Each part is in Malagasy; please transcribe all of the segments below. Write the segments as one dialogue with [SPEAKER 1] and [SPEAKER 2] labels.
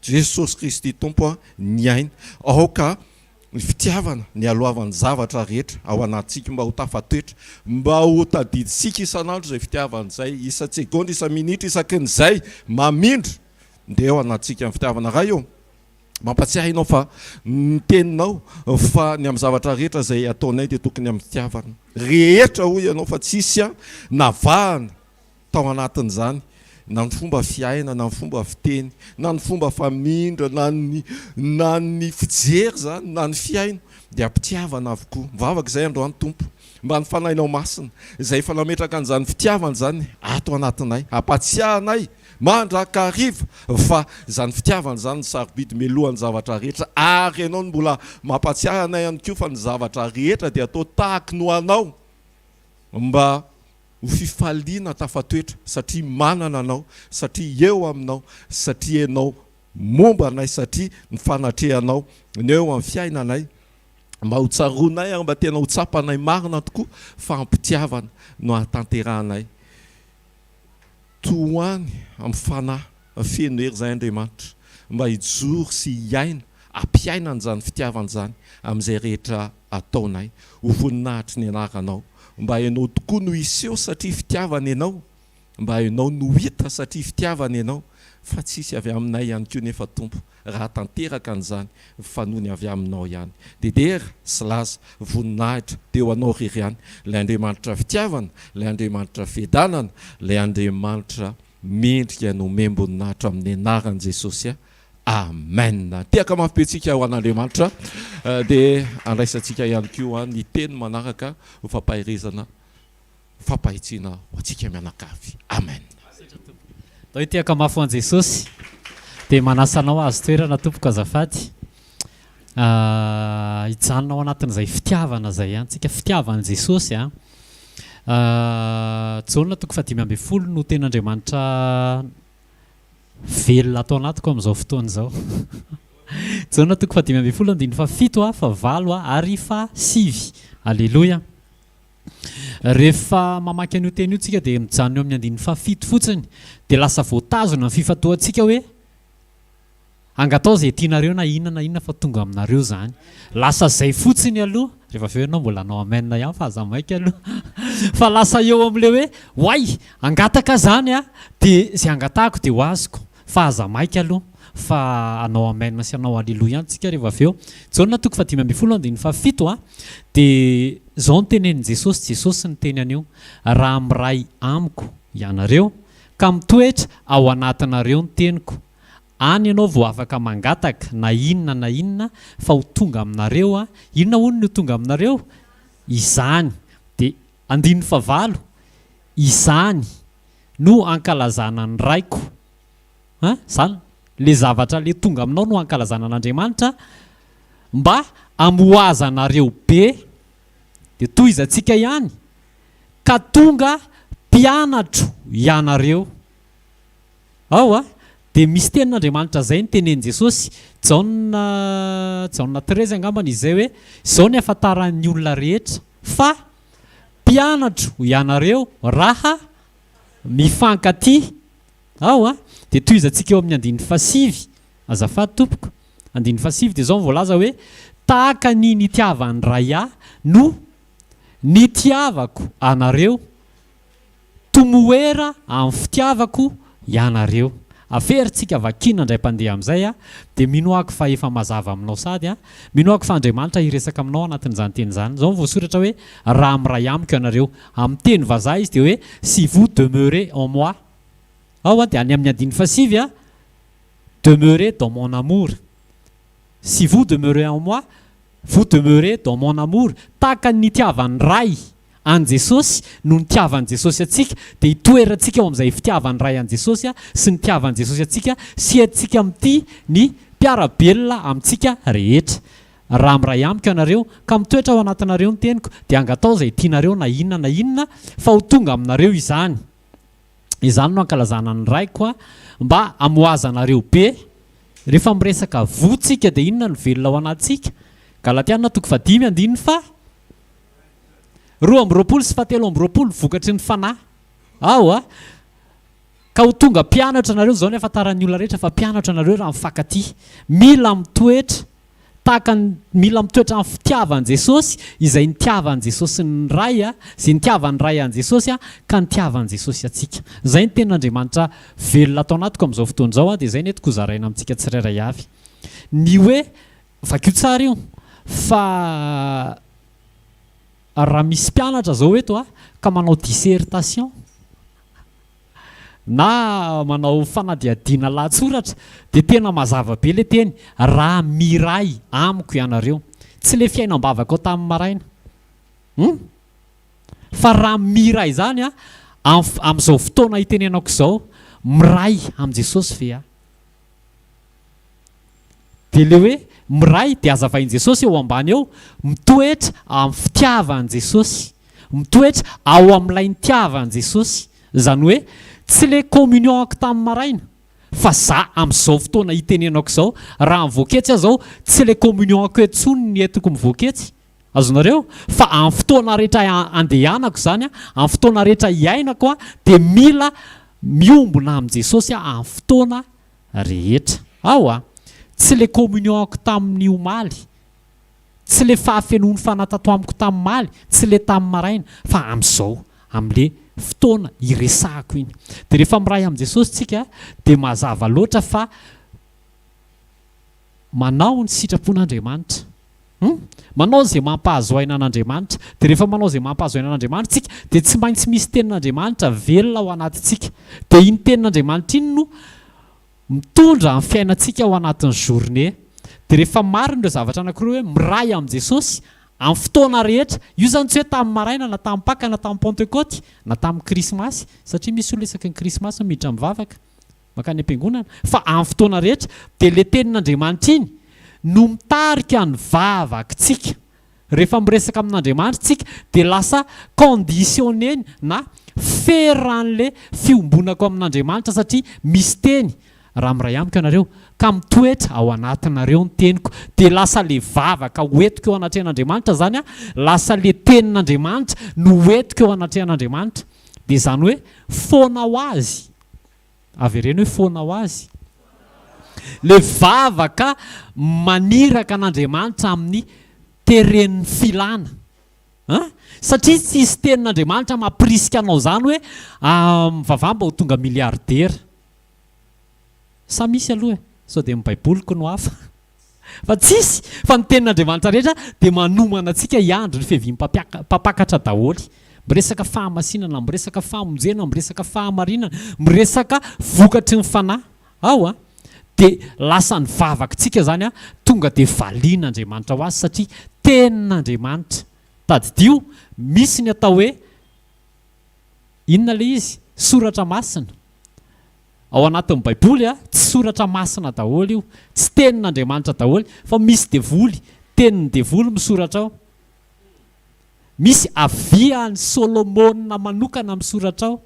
[SPEAKER 1] Jesosy Kristy Tompo ny aina. Aoka ny fitiavana ny haloavan'ny zavatra rehetra ao anatintsika mba ho tafatoetra, mba ho tadidintsika isan'andro izay fitiavana izay, isan-tsegondra, isa-minitra, isaky ny izay mamindra dia ao anatintsika ny fitiavana. Ray ô, mampatsiahy Ianao fa ny teninao fa ny amin'ny zavatra rehetra izay ataonay dia tokony amin'ny fitiavana rehetra hoy Ianao fa tsisy navahana tao anatin'izany na ny fomba fiaina na ny fomba fiteny na ny fomba famindra na ny na ny fijery izany na ny fihaino dia am-pitiavana avokoa. Mivavaka izay androany Tompo mba ny Fanahinao Masina izay efa nametraka an'izany fitiavana izany ato anatinay hampatsiahy anay mandrakariva fa izany fitiavana izany no sarobidy mialohan'ny zavatra rehetra ary Ianao no mbola mampatsiahy anay ihany koa fa ny zavatra rehetra dia atao tahaky ny ho Anao mba ho fifaliana tafatoetra satria manana Anao, satria eo Aminao, satria Ianao momba anay, satria ny fanatrehanao no eo amin'ny fiainanay, mba ho tsaroanay ary mba tena ho tsapanay marina tokoa fa am-pitiavana no ahatanterahanay tohany amin'ny fanahy feno hery izay Andriamanitra mba hijoro sy hiaina hampiaina an'izany fitiavana izany amin'izay rehetra ataonay ho voninahitry ny anaranao mba ianao tokoa no hiseho satria fitiavana ianao mba ianao no hita satria fitiavana ianao fa tsisy avy aminay ihany koa nefa Tompo raha tanteraka an'izany fa nony avy aminao ihany dia dera sy laza voninahitra dia ho anao irery ihany ilay Andriamanitra fitiavana ilay Andriamanitra fiadanana ilay Andriamanitra mendrika ny homem-boninahitra amin'ny anaran'i Jesosy Amen. Tehaka mafy be tsika ho an'Andriamanitra dia andraisantsika ihany koa ny teny manaraka ho fampaherezana fampahitsiana ho antsika mianakavy. Amen.
[SPEAKER 2] Atao hoe tehaka mafy ho an'i Jesosy. Dia manasa anao hahazo toerana tompoko azafady. Hijanona ao anatin'izay fitiavana izay ihany tsika, fitiavan'i Jesosy an. Jaona toko fahadimy ambin'ny folo no tenin'Andriamanitra velona ato anatiko amin'izao fotoana izao. Jaona toko fahadimy ambin'ny folo andininy fahafito a, fahavalo a, ary fahasivy. Aleloia. Rehefa mamaky an'io teny io tsika dia mijanona eo amin'ny andininy fahafito fotsiny dia lasa voatazona ny fifantohantsika hoe angatao izay tianareo na inona na inona fa tonga aminareo izany. Lasa izay fotsiny aloha, rehefa avy eo ianao mbola hanao amen ihany fa aza maika aloha. Fa lasa eo amin'ilay hoe oay, hangataka izany aho dia izay angatahako dia ho azoko fa aza maika aloha fa hanao amen sy hanao aleloia ihany tsika rehefa avy eo. Jaona toko fahadimy ambin'ny folo andininy fahafito a, dia izao no tenenin'i Jesosy, Jesosy niteny an'io, raha miray amiko ianareo ka mitoetra ao anatinareo ny teniko, any ianao vao afaka mangataka na inona na inona fa ho tonga aminareo a, inona hono ny ho tonga aminareo? Izany. Dia andininy fahavalo, izany no ankalazana ny Raiko. An? Zany, le zavatra le tonga aminao no ankalazana an'Andriamanitra mba hamohazanareo be, de tohizantsika ihany, ka tonga mpianatro ianareo. Ao a! De misy tenin'Andriamanitra zay notenenin'i Jesosy, Jaona, Jaona treize angambany izay hoe, izao ny ahafantaran'ny olona rehetra fa mpianatro ianareo raha mifankatia. Ao a! Dia tohizantsika eo amin'ny andininy fahasivy, azafady tompoko. Andininy fahasivy dia izao no voalaza hoe, Tahaka ny nitiavan'ny Ray Ahy no nitiavako anareo, tomoera amin'ny fitiavako ianareo. Averintsika vakiana indray mpandeha amin'izay a! Dia mino ako fa efa mazava aminao sady a! Mino ako fa Andriamanitra hiresaka aminao anatin'izany teny izany. Izao no voasoratra hoe, Raha miray amiko ianareo. Amin'ny teny vazaha izy dia hoe, Si vous demeurez en moi. Ao an, dia any amin'ny andininy fahasivy a, demeurez dans mon amour. Si vous demeurez en moi, vous demeurez dans mon amour. Tahaka ny nitiavan'ny Ray an'i Jesosy no nitiavan'i Jesosy antsika, dia itoerantsika ao amin'izay fitiavan'ny Ray an'i Jesosy sy nitiavan'i Jesosy antsika sy entintsika mitia ny mpiara-belona amintsika rehetra. Raha miray amiko ianareo, ka mitoetra ao anatinareo ny teniko, dia angatao izay tianareo na inona na inona, fa ho tonga aminareo izany. Izany no ankalazana ny Raiko mba hamohazanareo be. Rehefa miresaka voa tsika dia inona no velona ao anatintsika? Galatiana toko fahadimy andininy faha 22 sy fahatelo amby roapolo vokatry ny Fanahy. Ao a! Ka ho tonga mpianatra anareo, izao ny ahafantaran'ny olona rehetra fa mpianatra anareo raha mifankatia. Mila mitoetra tahaka ny, mila mitoetra amin'ny fitiavan'i Jesosy, izay nitiavan'i Jesosy ny Ray, izay nitiavan'ny Ray an'i Jesosy ka nitiavan'i Jesosy antsika. Izay ny tenin'Andriamanitra velona ato anatiko amin'izao fotoana izao, dia izay no entiko hozaraina amintsika tsirairay avy. Ny hoe, vakio tsara io, fa raha misy mpianatra izao eto ka manao dissertation, na manao fanadihadiana lahatsoratra dia tena mazava be le teny raha miray amiko ianareo. Tsy le fiainam-bavaka ao tamin'ny maraina. Hum? Fa raha miray izany a, amin'izao fotoana itenenako izao, miray amin'i Jesosy ve aho? Dia ilay hoe miray dia hazavain'i Jesosy eo ambany eo, mitoetra amin'ny fitiavan'i Jesosy. Mitoetra ao amin'ilay nitiavan'i Jesosy. Izany hoe tsy ilay communion-ko tamin'ny maraina, fa za amin'izao fotoana itenenako izao, raha mivoaka etsy aho izao, tsy ilay communion-ko intsony ny entiko mivoaka etsy. Azonareo? Fa amin'ny fotoana rehetra andehanako izany, amin'ny fotoana rehetra iainako dia mila miombona amin'i Jesosy aho amin'ny fotoana rehetra. Ao a! Tsy le communion-ko tamin'ny omaly, tsy le fahafenoan'ny fanahy tato amiko tamin'ny omaly, tsy le tamin'ny maraina, fa amin'izao, amin'le fotoana iresahako iny. Dia rehefa miray amin'i Jesosy tsika dia mazava loatra fa manao ny sitrapon'Andriamanitra. Hum? Manao izay mampahazo aina an'Andriamanitra. Dia rehefa manao izay mampahazo aina an'Andriamanitra tsika, dia tsy maintsy misy tenin'Andriamanitra velona ao anatintsika. Dia iny tenin'Andriamanitra iny no mitondra ny fiainantsika ao anatin'ny journée. Dia rehefa marina ireo zavatra anankiroa hoe miray amin'i Jesosy amin'ny fotoana rehetra, io izany tsy hoe tamin'ny maraina na tamin'ny Paka na tamin'ny Pantekoty na tamin'ny Krismasy, satria misy olona isaky ny Krismasy no miditra mivavaka. mankany am-piangonana, fa amin'ny fotoana rehetra dia ilay tenin'Andriamanitra iny no mitarika ny vavakitsika. Rehefa miresaka amin'Andriamanitra isika dia lasa conditionner-ny na feran'ilay fiombonako amin'Andriamanitra satria misy teny, raha miray amiko ianareo ka mitoetra ao anatinareo ny teniko, dia lasa ilay vavaka hoentiko eo anatrehan'Andriamanitra izany an, lasa ilay tenin'Andriamanitra no hoentiko eo anatrehan'Andriamanitra. Dia izany hoe foana ho azy. Avereno hoe foana ho azy. Le vavaka maniraka an'Andriamanitra amin'ny teren'ny filana. An? Satria tsisy tenin'Andriamanitra mampirisika anao izany hoe mivavaha mba ho tonga milliardaire. Sa misy aloha e? Sao dia ny baiboliko no hafa. Fa tsisy, fa ny tenin'Andriamanitra rehetra dia manomana antsika hiandry ny fiavian'ny mpampakatra daholo. Miresaka fahamasinana, miresaka famonjena, miresaka fahamarinana, miresaka vokatry ny fanahy ao an. Dia lasa ny vavakitsika izany an, tonga dia valian'Andriamanitra ho azy satria tenin'Andriamanitra. Tadidio, misy ny atao hoe inona ilay izy? Soratra masina. Ao anatin'ny baiboly a, tsy soratra masina daholo io, tsy tenin'Andriamanitra daholo fa misy devoly, tenin'ny devoly misoratra ao. Misy avis an'i Solomona manokana misoratra ao.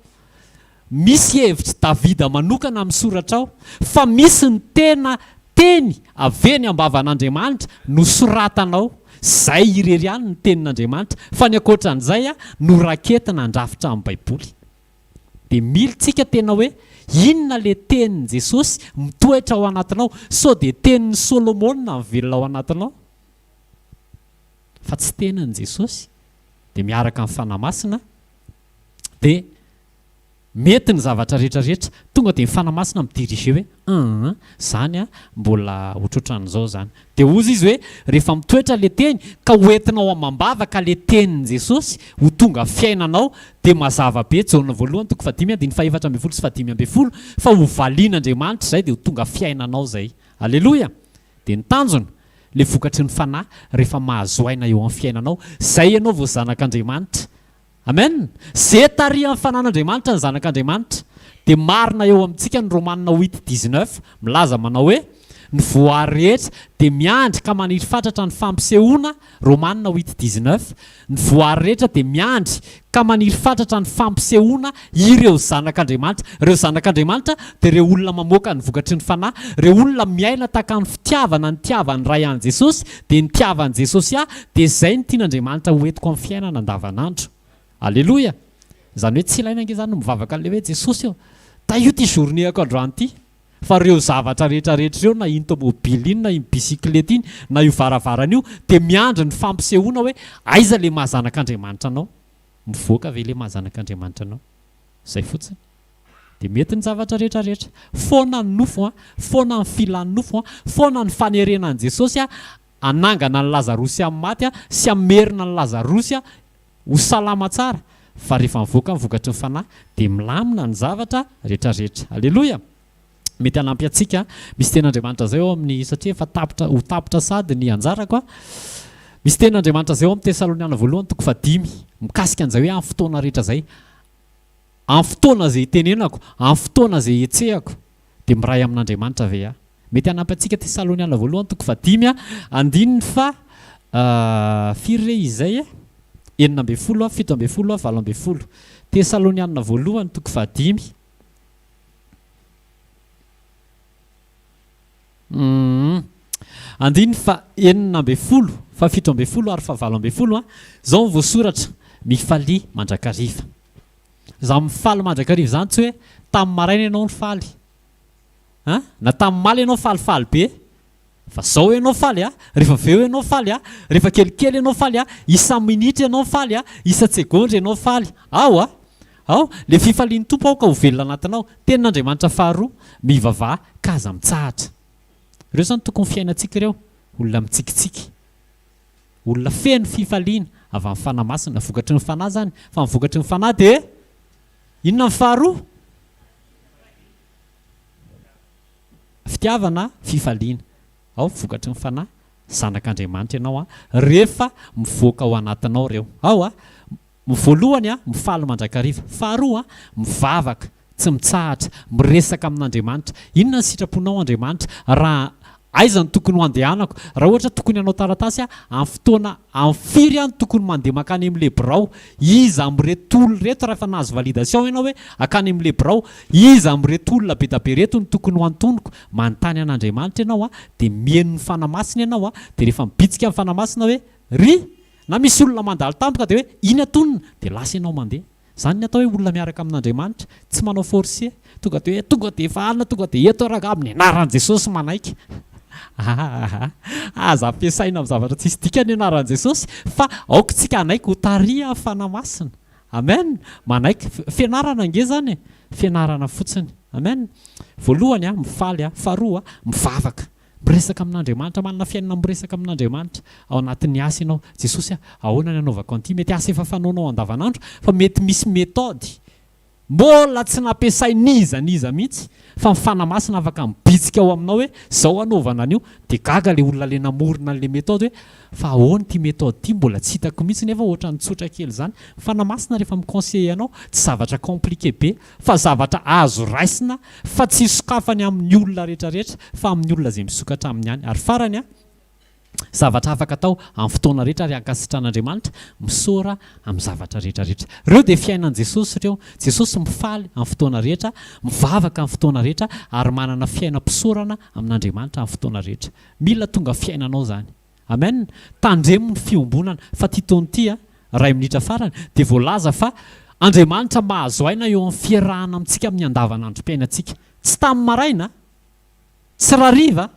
[SPEAKER 2] Misy hevitr'i Davida manokana misoratra ao. Fa misy ny tena teny avy eny am-bavan'Andriamanitra nosoratana ao. Zay irery ihany ny tenin'Andriamanitra fa ny ankoatran'izay noraketina handrafitra ny baiboly. Dia mila tsika tena hoe inona le tenin'i Jesosy mitoetra ao anatinao? Sao dia tenin'i Solomona mivelona ao anatinao? Fa tsy tenin'i Jesosy? Dia miaraka amin'ny Fanahy Masina dia mety ny zavatra rehetra rehetra. Tonga dia ny Fanahy Masina mi-diriger hoe aa zany mbola ohatrohatran'izao zany. Dia hozy izy hoe, rehefa mitoetra ilay teny, ka ho entinao amam-bavaka ilay tenin'i Jesosy, ho tonga fiainanao, dia mazava be, Jaona voalohany toko fahadimy andininy faha-14 sy faha-15, fa ho valian'Andriamanitra izay dia ho tonga fiainanao izay. Aleloia! Dia ny tanjona, ilay vokatry ny Fanahy, rehefa mahazo aina eo amin'ny fiainanao, izay ianao vao zanak'Andriamanitra. Amen! Ze tarihan'ny fanan'Andriamanitra ny zanak'Andriamanitra dia marina eo amintsika ny Romana huit dix-neuf milaza manao hoe, Ny voary rehetra dia miandry ka maniry fatratra ny fampisehoana, Romana huit dix-neuf, Ny voary rehetra dia miandry ka maniry fatratra ny fampisehoana ireo zanak'Andriamanitra. Ireo zanak'Andriamanitra dia ireo olona mamoaka ny vokatry ny Fanahy, ireo olona miaina tahaka ny fitiavana nitiavan'ny Ray an'i Jesosy, dia nitiavan'i Jesosy ahy, dia izay no tian'Andriamanitra ho entiko amin'ny fiainana andavanandro. Aleloia! Izany hoe tsy ilaina ange izany ny mivavaka an'ilay hoe Jesosy ô! Tahio ity journée-ko androany ity. Fa ireo zavatra rehetra rehetra ireo na iny tomobile iny na iny bicyclette iny na io varavarana io dia miandry ny fampisehoana hoe aiza ilay maha zanak'Andriamanitra anao. Mivoaka ve ilay maha zanak'Andriamanitra anao? Izay fotsiny. Dia mety ny zavatra rehetra rehetra. Foana ny nofo an, foana ny filan'ny nofo an, foana ny fanerena an'i Jesosy an hanangana an'i Lazarosy amin'ny maty an sy hamerina an'i Lazarosy an ho salama tsara fa rehefa mivoaka ny vokatry ny Fanahy dia milamina ny zavatra rehetra rehetra. Aleloia! Mety hanampy antsika. Misy tenin'Andriamanitra izay ao amin'ny, satria efa tapitra, ho tapitra sady ny anjarako a. Misy tenin'Andriamanitra izay ao amin'ny Tesaloniana voalohany toko fahadimy, mikasika an'izay hoe amin'ny fotoana rehetra izay. Amin'ny fotoana izay itenenako, amin'ny fotoana izay ihetsehako, dia miray amin'Andriamanitra ve aho? Mety hanampy antsika Tesaloniana voalohany toko fahadimy andininy faha firy re izy izay e? 16, 17, 18. Tesaloniana voalohany toko fahadimy. Humm. Andininy faha 16, faha 17 ary faha 18, izao no voasoratra, Mifalia mandrakariva. Izany mifaly mandrakariva izany tsy hoe tamin'ny maraina ianao nifaly. An? Na tamin'ny omaly ianao falifaly be, fa zao ianao faly a, rehefa avy eo ianao faly a, rehefa kelikely ianao faly a, isa-minitra ianao faly a, isa-tsegondra ianao faly. Ao a! Ao, le fifalian'ny Tompo aoka ho velona anatinao. Tenin'Andriamanitra faharoa, mivavaha ka aza mitsahatra. Ireo izany tokony fiainantsika ireo, olona mitsikitsiky. Olona feno fifaliana avy amin'ny Fanahy Masina, vokatry ny Fanahy izany, fa ny vokatry ny Fanahy dia inona ny faharoa? Fitiavana, fifaliana. Ao vokatry ny Fanahy, zanak'Andriamanitra ianao rehefa mivoaka ao anatinao ireo. Ao a! Voalohany, mifaly mandrakariva. Faharoa, mivavaka, tsy mitsahatra, miresaka amin'Andriamanitra. Inona ny sitraponao Andriamanitra? Raha aiza no tokony ho andehanako? Raha ohatra tokony hanao taratasy aho, amin'ny fotoana amin'ny firy aho no tokony mandeha mankany amin'ilay birao? Iza amin'ireto olona ireto raha efa nahazo validation ianao hoe hankany amin'ilay birao, iza amin'ireto olona be da be ireto no tokony ho antoniko? Manontany an'Andriamanitra ianao dia mihaino ny Fanahy Masina ianao dia rehefa mibitsika ny Fanahy Masina hoe ry Na misy olona mandalo tampoka dia hoe iny atonina dia lasa ianao mandeha. Izany ny atao hoe olona miaraka amin'Andriamanitra, tsy manao forcer. Tonga dia hoe tonga dia efa alina, tonga dia eto aho rangaha amin'ny anaran'i Jesosy manaiky. Ahahaha. Aza ampiasaina amin'ny zavatra tsisy dikany ny anaran'i Jesosy fa aoka isika hanaiky ho tarihan'ny Fanahy Masina. Amen. Manaiky. Fianarana ange izany e. Fianarana fotsiny. Amen. Voalohany, mifaly. Faharoa, mivavaka. Miresaka amin'Andriamanitra, manana fiainana miresaka amin'Andriamanitra ao anatin'ny asa ianao. Jesosy a, ahoana ny anaovako an'ity? Mety asa efa fanaonao andavanandro fa mety misy méthode mbola tsy nampiasain'iza n'iza mihitsy fa ny Fanahy Masina afaka mibitsika ao aminao hoe zao anaovana an'io. Dia gaga ilay olona ilay namorona an'ilay méthode hoe fa ahoana ity méthode ity mbola tsy hitako mihitsy nefa ohatran'ny tsotra kely izany. Ny Fanahy Masina rehefa mi-conseiller anao tsy zavatra compliqué be fa zavatra azo raisina fa tsy sokafany amin'ny olona rehetra rehetra fa amin'ny olona izay misokatra aminy ihany. Ary farany, zavatra afaka atao amin'ny fotoana rehetra ary ankasitran'Andriamanitra, misaora amin'ny zavatra rehetra rehetra. Ireo dia fiainan'i Jesosy ireo. Jesosy mifaly amin'ny fotoana rehetra, mivavaka amin'ny fotoana rehetra ary manana fiainam-pisaorana amin'Andriamanitra amin'ny fotoana rehetra. Mila tonga fiainanao izany. Amen! Tandremo ny fiombonana fa ty taona ity a, iray minitra farany, dia voalaza fa Andriamanitra mahazo aina eo amin'ny fiarahana amintsika amin'ny andavanandrom-piainantsika. Tsy tamin'ny maraina, tsy rariva,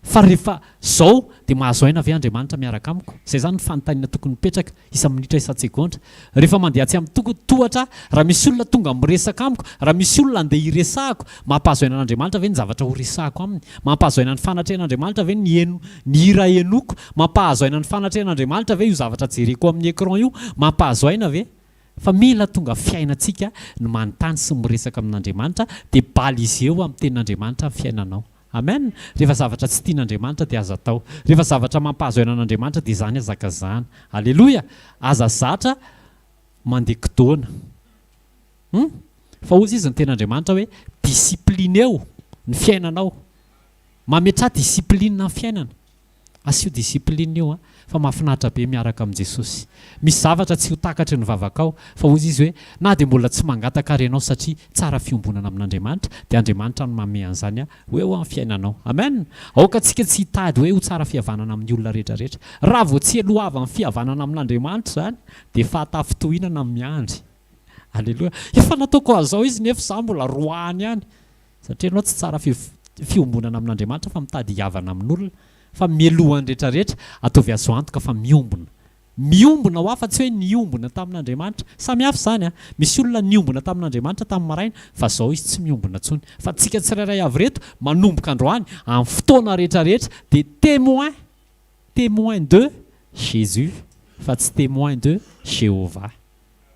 [SPEAKER 2] fa rehefa zao dia mahazo aina ve Andriamanitra miaraka amiko? Izay izany ny fanontaniana tokony mipetraka isa-minitra isan-tsegondra. Rehefa mandeha atsy amin'ny toko tohatra aho, raha misy olona tonga miresaka amiko, raha misy olona andeha hiresahako, mampahazo aina an'Andriamanitra ve ny zavatra horesahako aminy? Mampahazo aina ny fanatrehan'Andriamanitra ve ny heno ny hira henoko? Mampahazo aina ny fanatrehan'Andriamanitra ve io zavatra jereko amin'ny écran io? Mampahazo aina ve? Fa mila tonga fiainantsika ny manontany sy miresaka amin'Andriamanitra dia baliseo amin'ny tenin'Andriamanitra ny fiainanao. Amen! Rehefa zavatra tsy tian'Andriamanitra dia aza atao. Rehefa zavatra mampahazo aina an'Andriamanitra dia izany hazakazahana. Aleloia! Aza zatra mandeha kidona. Hum? Fa hozy izy ny tenin'Andriamanitra hoe disciplineo ny fiainanao. Mametraha discipline amin'ny fiainana. Asio discipline io an! Fa mahafinaritra be miaraka amin'i Jesosy. Misy zavatra tsy ho takatry ny vavakao, fa hozy izy hoe, na dia mbola tsy mangataka ary ianao satria tsara fiombonana amin'Andriamanitra, dia Andriamanitra no manome an'izany ho eo amin'ny fiainanao. Amen! Aoka tsika tsy hitady hoe ho tsara fihavanana amin'ny olona rehetra rehetra. Raha vao tsy elohavan'ny fihavanana amin'Andriamanitra izany, dia fahatafintohinana no miandry. Aleloia. Efa nataoko an'izao izy nefa izaho mbola roahany ihany. Satria ianao tsy tsara fiombonana amin'Andriamanitra fa mitady hihavana amin'olona. Fa mialohan'ny rehetrarehetra, ataovy azo antoka fa miombona. Miombona ho ahy fa tsy hoe niombona tamin'Andriamanitra. Samy hafa izany an! Misy olona niombona tamin'Andriamanitra tamin'ny maraina fa izao izy tsy miombona intsony. Fa tsika tsirairay avy ireto, manomboka androany, amin'ny fotoana rehetrarehetra dia témoin, témoin de Jésus fa tsy témoin de Jéhovah.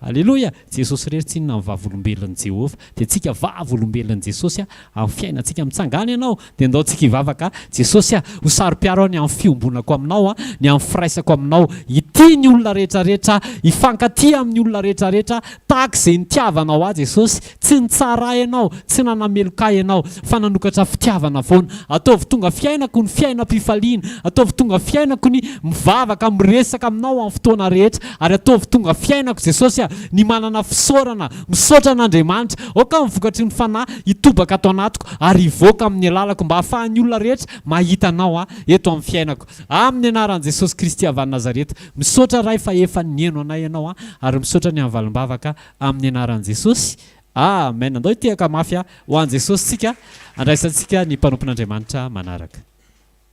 [SPEAKER 2] Aleloia! Jesosy irery tsinona ny vavolombelon'i Jehovah. Dia tsika vavolombelon'i Jesosy amin'ny fiainantsika. Mitsangàna ianao dia ndao tsika hivavaka, Jesosy a, ho saro-piaro aho ny amin'ny fiombonako aminao, ny amin'ny firaisako aminao. Hitia ny olona rehetra rehetra aho, hifankatia amin'ny olona rehetra rehetra aho, tahaka izay nitiavanao ahy Jesosy. Tsy nitsara ahy ianao, tsy nanameloka ahy ianao, fa nanokatra fitiavana foana. Ataovy tonga fiainako ny fiainam-pifaliana, ataovy tonga fiainako ny mivavaka, miresaka aminao amin'ny fotoana rehetra, ary ataovy tonga fiainako, Jesosy a, ny manana fisaorana, misaotra an'Andriamanitra. Aoka ny vokatry ny Fanahy hitobaka ato anatiko ary hivoaka amin'ny alalako mba hahafahan'ny olona rehetra mahita Anao aho eto amin'ny fiainako. Amin'ny anaran'i Jesosy Kristy avy any Nazareta. Misaotra Ray fa efa nihaino anay Ianao ary misaotra ny amin'ny valim-bavaka Amin'ny anaran'i Jesosy. Amen. Andao hitehaka mafy ho an'i Jesosy tsika andraisantsika ny mpanompon'Andriamanitra manaraka.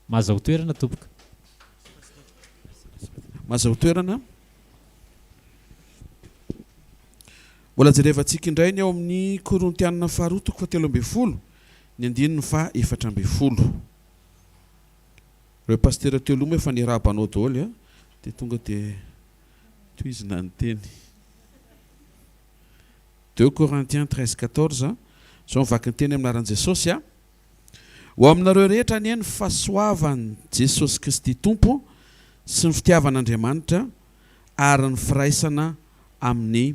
[SPEAKER 2] Mahazaho toerana tompoko.
[SPEAKER 3] Mahazaho toerana. Mbola jerevantsika indray ny ao amin'ny Korintianina faharoa toko fahatelo ambin'ny folo, ny andininy faha 14. Ireo pasitera teo aloha moa efa niarahaba anao daholo a, dia tonga dia tohizina ny teny. Deux Corinthiens 13 14, Izao ny vaky ny teny amin'ny anaran'i Jesosy a. Ho aminareo rehetra anie ny fahasoavan'i Jesosy Kristy Tompo sy ny fitiavan'Andriamanitra ary ny firaisana amin'ny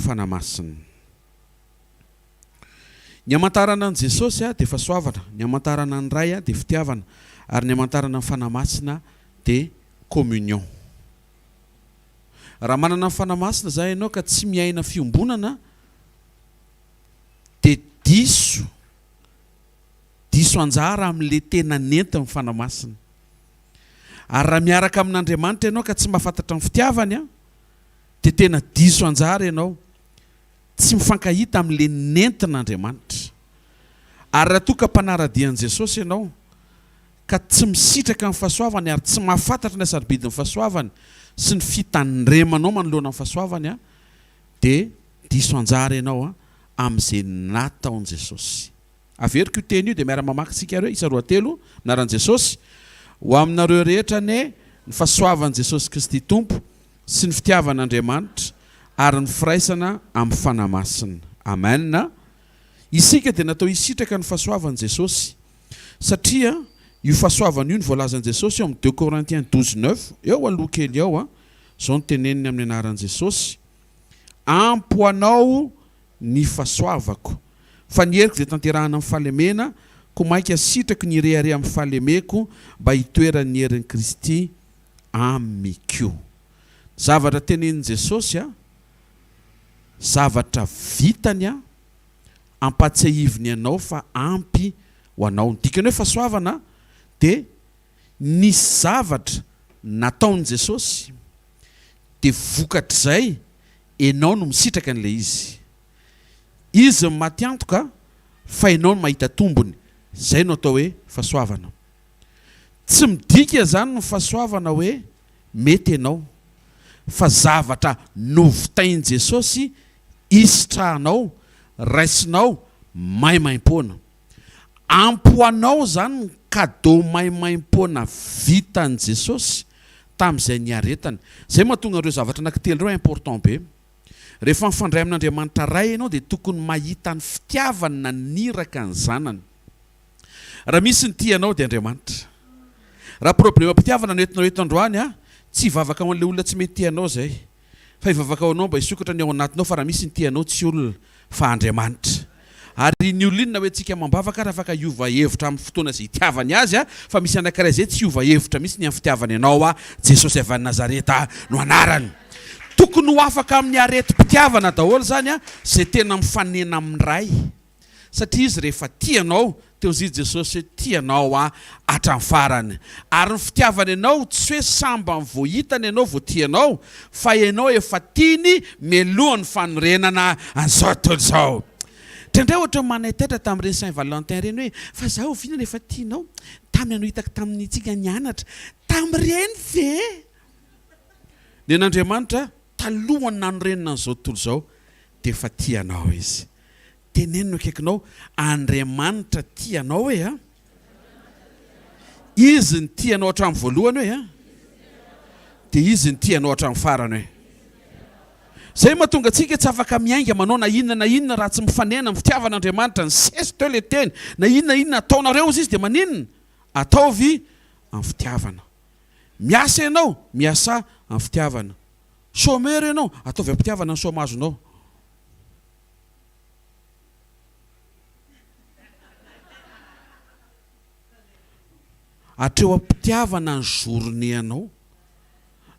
[SPEAKER 3] Fanahy Masina. Ny hamantarana an'i Jesosy dia fahasoavana, ny hamantarana ny Ray dia fitiavana, ary ny hamantarana ny Fanahy Masina dia communion. Raha manana ny Fanahy Masina izany ianao ka tsy miaina fiombonana dia diso, diso anjara amin'ilay tena nentin'ny Fanahy Masina. Ary raha miaraka amin'Andriamanitra ianao ka tsy mahafantatra ny fitiavany dia tena diso anjara ianao, tsy mifankahita amin'ilay nentin'Andriamanitra. Ary raha toa ka mpanara-dia an'i Jesosy ianao ka tsy misitraka ny fahasoavany ary tsy mahafantatra ny hasarobidin'ny fahasoavany sy ny fitandremanao manoloana ny fahasoavany dia diso anjara ianao amin'izay nataon'i Jesosy. Averiko io teny io dia miara-mamaky tsika ireo, isa roa telo, anaran'i Jesosy, Ho aminareo rehetra anie ny fahasoavan'i Jesosy Kristy Tompo sy ny fitiavan'Andriamanitra ary ny firaisana amin'ny Fanahy Masina. Amen. Isika dia natao hisitraka ny fahasoavan'i Jesosy. Satria io fahasoavana io no voalazan'i Jesosy ao amin'ny deux Corinthiens 12 neuf, eo aloha kely ao, izao no teneniny amin'ny anaran'i Jesosy, Ampy ho anao ny fahasoavako, fa ny heriko dia tanterahana amin'ny fahalemena, koa mainka sitrako ny hirehareha amin'ny fahalemeko, mba hitoeran'ny herin'i Kristy amiko. Ny zavatra tenenin'i Jesosy, zavatra vitany, ampatsiahiviny anao fa ampy ho anao. Ny dikany hoe fahasoavana dia nisy zavatra nataon'i Jesosy dia vokatr'izay enao no misitraka an'ilay izy. Izy no maty antoka fa enao no mahita tombony. Izay no atao hoe fahasoavana. Tsy midika izany ny fahasoavana hoe mety enao fa zavatra novitain'i Jesosy Isitrahanao, raisinao maimaimpoana. Ampy ho anao izany ny cadeau maimaimpoana vitan'i Jesosy tamin'izay niaretany. Izay mahatonga ireo zavatra anankitelo ireo important be. Rehefa mifandray amin'Andriamanitra Ray ianao dia tokony mahita ny fitiavany naniraka ny zanany. Raha misy ny tia anao dia Andriamanitra. Raha problemam-pitiavana no entinao eto androany, tsy hivavaka ho an'ilay olona tsy mety tia anao izay. Fa hivavaka ho anao mba hisokatra ny ao anatinao fa raha misy ny tia anao tsy olona fa Andriamanitra. Ary ny olona inona hoe tsika amam-bavaka ary afaka hiova hevitra amin'ny fotoana izay itiavany azy a, fa misy anankiray izay tsy hiova hevitra mihitsy ny amin'ny fitiavany anao a, Jesosy avy any Nazareta no anarany. Tokony ho afaka amin'ny aretim-pitiavana daholo izany a, izay tena mifanena amin'ny Ray. Satria Izy rehefa tia anao. Teo hozy Jesosy hoe tia anao aho hatramin'ny farany. Ary ny fitiavany anao tsy hoe sambany vao hitany ianao vao tia anao fa ianao efa tiany mialohan'ny fanorenana an'izao tontolo izao. Indraindray ohatran'ny manaitaitra tamin'ireny Saint Valentin ireny hoe fa za oviana no efa tianao? Tamin'ny anao hitako tamin'itsika nianatra tamin'ireny ve? Nen'Andriamanitra talohan'ny nanorenana an'izao tontolo izao dia efa tia anao Izy. Teneno ny akaikinao, Andriamanitra tia anao e a! Izy nitia anao hatramin'ny voalohany hoe a! Dia Izy nitia anao hatramin'ny farany hoe. Izay mahatonga antsika tsy afaka miainga manao na inona na inona raha tsy mifanena amin'ny fitiavan'Andriamanitra. Nisesy teo ilay teny, na inona na inona ataonareo hozy Izy dia maninona? Ataovy amin'ny fitiavana. Miasa ianao, miasà amin'ny fitiavana. Chômeur ianao, ataovy am-pitiavana ny chômage-nao. Hatreo am-pitiavana ny journée anao,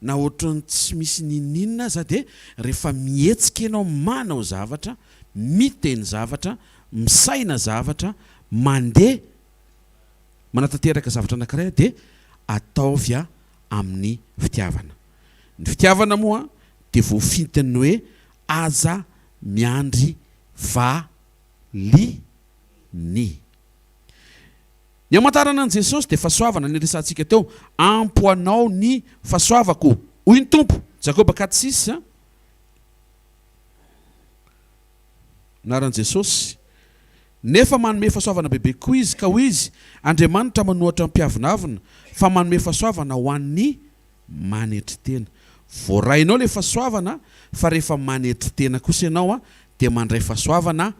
[SPEAKER 3] na ohatran'ny tsy misy n'inon'inona aza dia rehefa mihetsika ianao manao zavatra, miteny zavatra, misaina zavatra, mandeha manatanteraka zavatra anankiray dia ataovy amin'ny fitiavana. Ny fitiavana moa dia voafintin'ny hoe aza miandry va li ny. Ny hamantarana an'i Jesosy dia fahasoavana niresahantsika teo, Ampo anao ny fahasoavako, hoy ny Tompo, Jakoba 4, 6. Anaran'i Jesosy. Nefa manome fahasoavana bebe kokoa Izy, ka hoy Izy, Andriamanitra manohatra ny mpiavonavona, fa manome fahasoavana ho an'ny manetry tena. Voarainao ilay fahasoavana, fa rehefa manetry tena kosa ianao dia mandray fahasoavana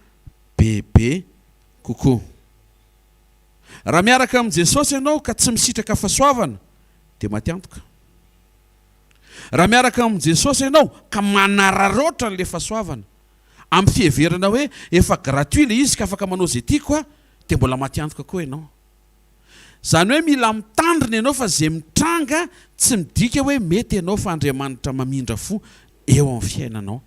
[SPEAKER 3] bebe kokoa. Raha miaraka amin'i Jesosy ianao ka tsy misitraka fahasoavana dia maty antoka. Raha miaraka amin'i Jesosy ianao ka manararaotra an'ilay fahasoavana amin'ny fiheverana hoe efa gratuit ilay izy ka afaka manao izay tiako aho dia mbola maty antoka koa ianao. Izany hoe mila mitandrina ianao fa izay mitranga tsy midika hoe mety ianao fa Andriamanitra mamindra fo eo amin'ny fiainanao.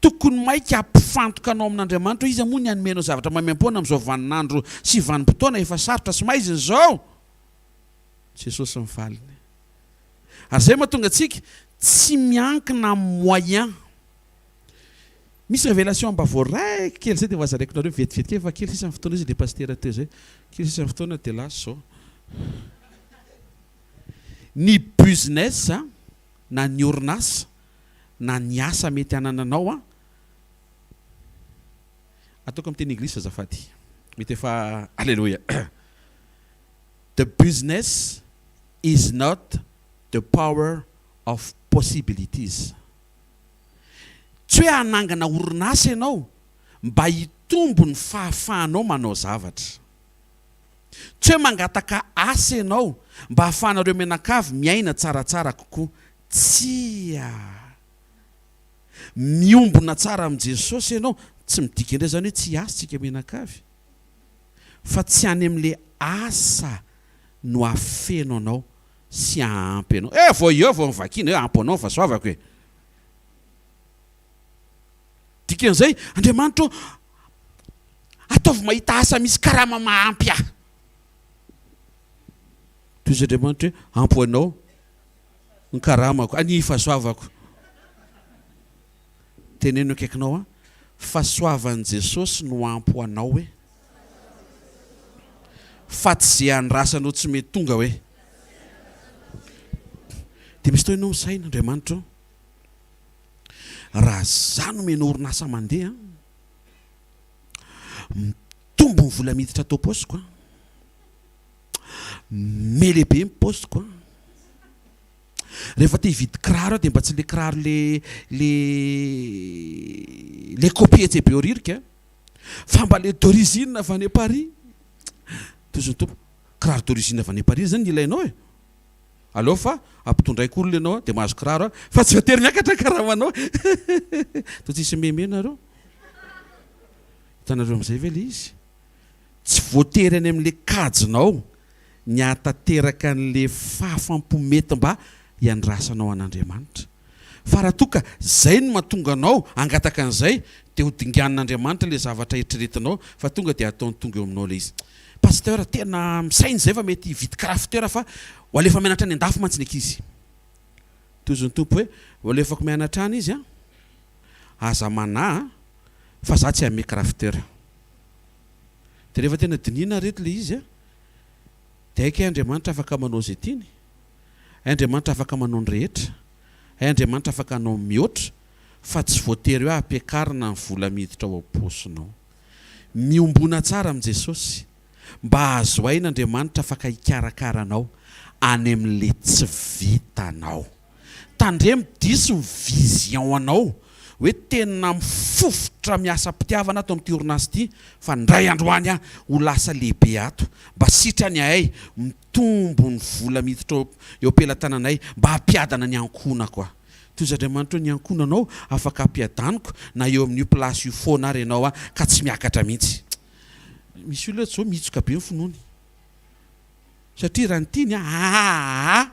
[SPEAKER 3] Tokony maika hampifantoka anao amin'Andriamanitra hoe iza moa ny hanome anao zavatra maimaimpoana amin'izao vaninandro sy vanim-potoana efa sarotra sy maizina izao? Jesosy ny valiny. Ary izay mahatonga antsika tsy miankina amin'ny moyen. Misy révélation mba voaraiko kely izay dia ho hazaraiko nareo vetivety kely fa kely sisa ny fotoana izy le pasitera teo izay. Kely sisa ny fotoana dia lasa izao. Ny business na ny orinasa na ny asa mety anananao an, ataoko amin'ny teny anglisy azafady, mety efa aleloia, the business is not the power of possibilities. Tsy hoe hanangana orinasa ianao mba hitombo ny fahafahanao manao zavatra. Tsy hoe mangataka asa ianao mba hahafahanareo mianakavy miaina tsaratsara kokoa. Tsia! Miombona tsara amin'i Jesosy ianao, tsy midika indray izany hoe tsy hiasa isika mianakavy, fa tsy any amin'ilay asa no hahafeno anao sy hahampy anao. Eh, vao eo vao novakiana hoe ampy anao ny fahasoavako e! Dikan'izay, Andriamanitra ô, ataovy mahita asa misy karama mahampy ahy. Tohizo Andriamanitra hoe ampy ho anao ny karamako, ny fahasoavako. Teneno akaikinao an, fahasoavan'i Jesosy no ampy ho anao hoe. Fa tsy ze andrasanao tsy mety tonga hoe. Dia misy fotoana ianao misaina, Andriamanitra ô, raha za nomena orinasa mandeha, mitombo ny vola miditra ato am-paosiko an, melehibe ny paosiko an, rehefa te hividy kiraro aho dia mba tsy le kiraro le le le copie etsy Behoririka fa mba le d'origine avy any Paris. Tohizo ny Tompo, kiraro d'origine avy any Paris zany ny ilainao e. Aleo fa ampitondraiko olona ianao dia mahazo kiraro fa tsy voatery miakatra ny karamanao. Toa tsisy meme nareo. Hitanareo amin'izay ve ilay izy? Tsy voatery any amin'ilay kajinao ny hahatanteraka an'ilay fahafampo mety mba hiandrasanao an'Andriamanitra. Fa raha toa ka izay no mahatonga anao hangataka an'izay dia ho dinganin'Andriamanitra ilay zavatra eritreretinao fa tonga dia hataony tonga eo aminao ilay izy. Pasteur, tena misaina izay fa mety hividy crafter fa ho alefa mianatra any andafy mantsy ny ankizy. Tohizo ny Tompo hoe, ho alefako mianatra any izy an, aza manahy an, fa za tsy hanome crafter. Dia rehefa tena dinihina ry reto ilay izy an, dia hay kay Andriamanitra afaka manao izay tiany, hay Andriamanitra afaka manao ny rehetra, hay Andriamanitra afaka hanao mihoatra, fa tsy voatery hoe ampiakarina ny vola miditra ao am-paosinao. Miombona tsara amin'i Jesosy mba hahazo aina Andriamanitra afaka hikarakara anao any amin'le tsy vitanao. Tandremo diso ny vision anao hoe tena mifofotra miasa am-pitiavana ato amin'ity orinasa ity fa ndray androany aho ho lasa lehibe ato mba sitrany ahay mitombo ny vola miditra eo am-pelatananay mba hampiadana ny ankohonako aho. Tohizo Andriamanitra eo ny ankohonanao afaka ampiadaniko na eo amin'io place io foana ary ianao ka tsy miakatra mihitsy. Misy olona eto zao mihitsoka be ny finoany satria raha ny tiany aa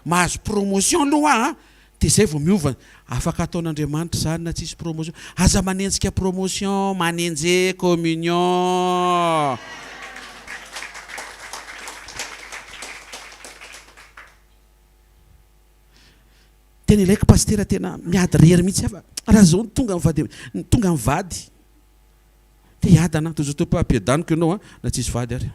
[SPEAKER 3] mahazo promotion aloha aho dia zay vao miova. Afaka ataon'Andriamanitra izany na tsisy promotion. Aza manenjika promotion, manenjeha communion. Tena ilaiko pasitera tena miady rery mihitsy aho fa raha zao no tonga ny vady tonga ny vady te hiadana tojo tompo ampiadaniko ianao a na tsisy vady ary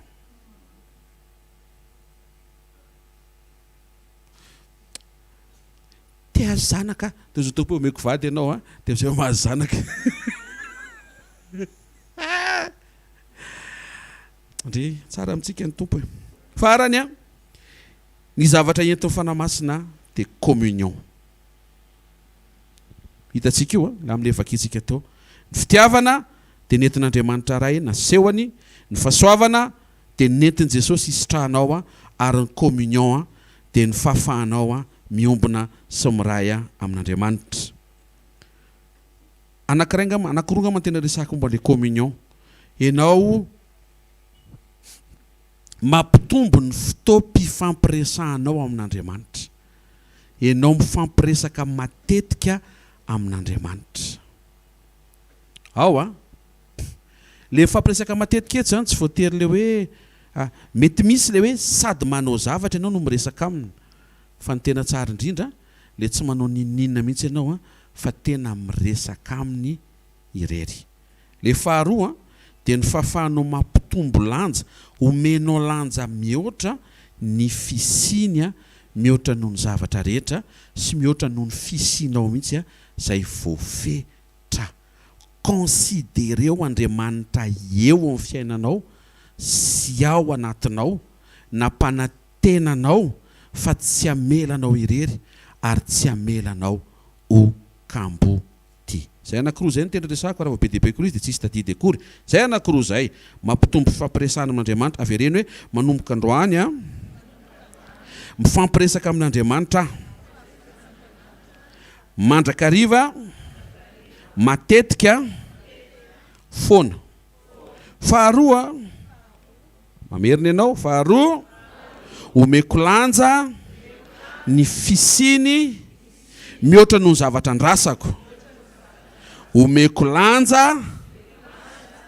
[SPEAKER 3] te hahazo zanaka tojo tompo omeko vady ianao a dia amizay mahazo zanaka ndry tsara amintsika ny tompo e farany a Ny zavatra entin'ny Fanahy Masina dia communion. Hitantsika io an, amin'ilay vakintsika teo. Ny fitiavana dia nentin'Andriamanitra Ray nasehony, ny fahasoavana dia nentin'i Jesosy hisitrahanao ary ny communion dia ny fahafahanao miombona sy miray amin'Andriamanitra. Anankiray angamba, anankiroa angamba no tena resahako momba ilay communion. Ianao Mampitombo ny fotoam-pifampiresahanao amin'Andriamanitra. Ianao mifampiresaka matetika amin'Andriamanitra. Ao an! Le mifampiresaka matetika eto izany tsy voatery le hoe mety misy le hoe sady manao zavatra ianao no miresaka aminy. Fa ny tena tsara indrindra le tsy manao n'inon'inona mihitsy ianao fa tena miresaka aminy irery. Le faharoa dia ny fahafahanao mampitombo lanja, omenao lanja mihoatra ny fisiany mihoatra noho ny zavatra rehetra sy mihoatra noho ny fisianao mihitsy izay voafetra. Considereo Andriamanitra eo amin'ny fiainanao sy ao anatinao, nampanantena anao fa tsy hamela anao irery ary tsy hamela anao ho kambo. Ty. Zay anakiroa zay no tena resahako fa raha vao be dia be koa izy dia tsisy tadidy akory. Zay anakiroa zay. Mampitombo fifampiresahana amin'Andriamanitra. Avereno hoe, manomboka androany aho, mifampiresaka amin'Andriamanitra aho. Mandrakariva, matetika, foana. Faharoa, Mamerina ianao, faharoa, omeko lanja ny fisiany mihoatra noho ny zavatra andrasako. Omeko lanja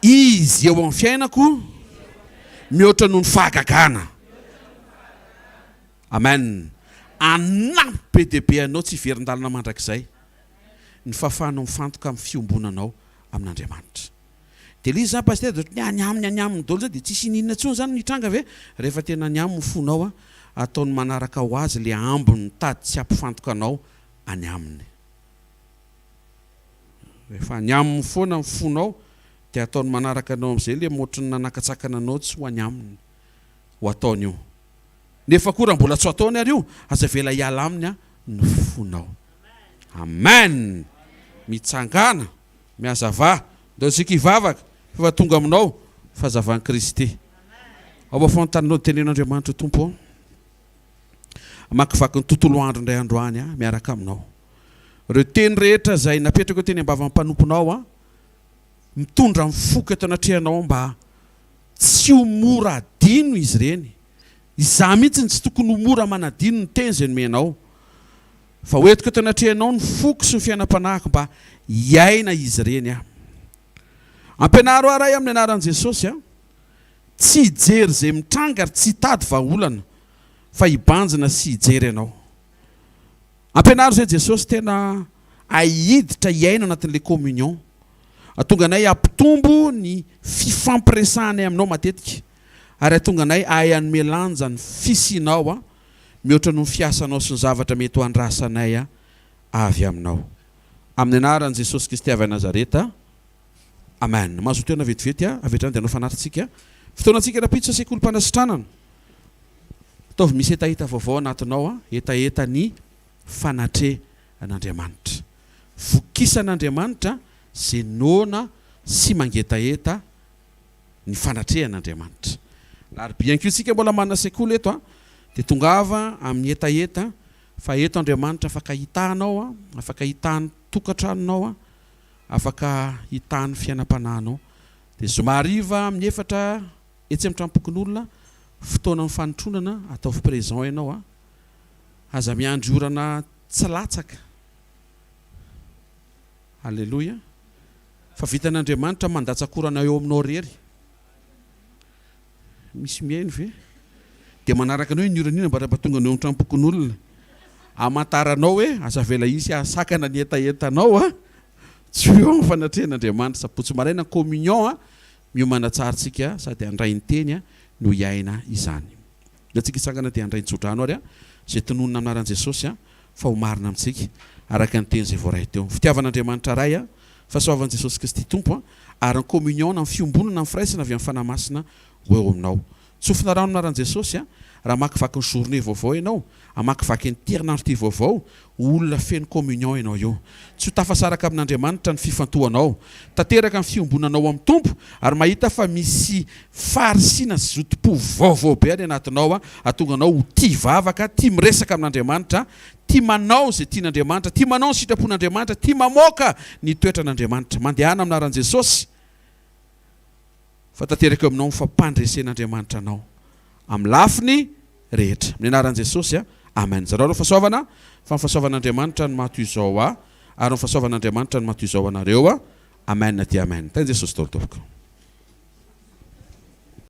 [SPEAKER 3] Izy eo amin'ny fiainako mihoatra noho ny fahagagana. Amen. Hanampy be dia be anao tsy hiverin-dalana mandrakizay ny fahafahanao mifantoka amin'ny fiombonanao amin'Andriamanitra. Dia ilay izy izany Pasitera dia ohatran'ny hoe any aminy any aminy daholo izany dia tsisy ininona intsony izany no hitranga ve? Rehefa tena any aminy ny fonao an, ataony manaraka ho azy ilay ambiny mitady tsy hampifantoka anao any aminy. Rehefa any aminy foana ny fonao dia ataony manaraka anao amin'izay ilay ohatran'ny nanakatsakana anao tsy ho any aminy ho ataony io. Nefa koa raha mbola tsy ho ataony ary io, aza avela hiala aminy ny fonao. Amen! Mitsangàna. Mihazavà, ndao isika hivavaka, fa efa tonga aminao fahazavan'i Kristy. Ao afovoan-taninao teneno Andriamanitra Tompo ô, hamakivaky ny tontolo andro indray androany aho miaraka aminao. Ireo teny rehetra izay napetrako teny am-bavan'ny mpanomponao aho, mitondra ny foko eto anatrehanao mba tsy ho mora adino izy ireny. Izaho mihitsy no tsy tokony ho mora manadino ny teny izay nomenao. Fa ho entiko eto anatrehanao ny foko sy ny fiainam-panahiko mba hiaina izy ireny aho. Ampianaro ahy Ray amin'ny anaran'i Jesosy a. Tsy hijery izay mitranga ary tsy hitady vahaolana fa hibanjina sy hijery Anao. Ampianaro izay Jesosy tena hahiditra hiaina anatin'ilay communion. Hahatonga anay hampitombo ny fifampiresahanay aminao matetika ary hahatonga anay hahay hanome lanja ny fisianao mihoatra noho ny fiasanao sy ny zavatra mety ho andrasanay avy aminao. Amin'ny anaran'i Jesosy Kristy avy any Nazareta. Amen. Mahazoa toerana vetivety avy hatrany dia hanao fanatitsika. Fotoanantsika rahampitso sekolim-panasitranana. Ataovy misy hetaheta vaovao anatinao, hetaheta ny fanatrehan'Andriamanitra. Vokisan'Andriamanitra izay noana sy mangetaheta ny fanatrehan'Andriamanitra. Alarobia ihany koa isika mbola manana sekoly eto, dia tongava amin'ny hetaheta fa eto Andriamanitra afaka hitaha anao, afaka hitaha ny tokantranonao, afaka hitaha ny fiainam-panahinao. Dia zoma hariva amin'ny efatra etsy amin'ny tranompokonolona, fotoanan'ny fanotronana, ataovy présent ianao a. Aza miandry orana tsy latsaka. Aleloia. Fa vitan'Andriamanitra mandatsa-korana eo aminao irery. Misy mihaino ve? Dia manaraka anao iny orana iny ambara-pahatonga anao eo amin'ny tranompokonolona. Hamantaranao hoe aza avela hisy hahasakana ny hetahetanao a. Tsy ho eo amin'ny fanatrehan'Andriamanitra. Sabotsy maraina communion a. Miomana tsara tsika sady handray ny teny no hiaina izany. Ndao tsika hitsangana dia handray ny tsodrano ary izay tononina amin'ny anaran'i Jesosy fa ho marina amintsika araka ny teny izay voaray teo. Ny fitiavan'Andriamanitra Ray, fahasoavan'i Jesosy Kristy Tompo ary ny communion na ny fiombonana ny firaisana avy amin'ny Fanahy Masina ho eo aminao. Tsofina rano amin'ny anaran'i Jesosy raha hamakivaky ny journée vaovao ianao, hamakivaky an'ity herinandro ity vaovao, ho olona feno communion ianao io. Tsy ho tafasaraka amin'Andriamanitra ny fifantohanao. Tanteraka ny fiombonanao amin'ny Tompo ary mahita fa misy faharisihana sy zotom-po vaovao be any anatinao hahatonga anao ho tia vavaka, tia miresaka amin'Andriamanitra, tia manao izay tian'Andriamanitra, tia manao ny sitrapon'Andriamanitra, tia mamoaka ny toetran'Andriamanitra. Mandehana amin'ny anaran'i Jesosy. Fa tanteraka eo aminao ny fampandresen'Andriamanitra anao amin'ny lafiny rehetra. Amin'ny anaran'i Jesosy, Amen. Zarao ireo fahasoavana, fa ny fahasoavan'Andriamanitra no maha toy izao ahy, ary ny fahasoavan'Andriamanitra no maha toy izao anareo. Amen dia Amen. Tahin'i Jesosy daholo tompoko.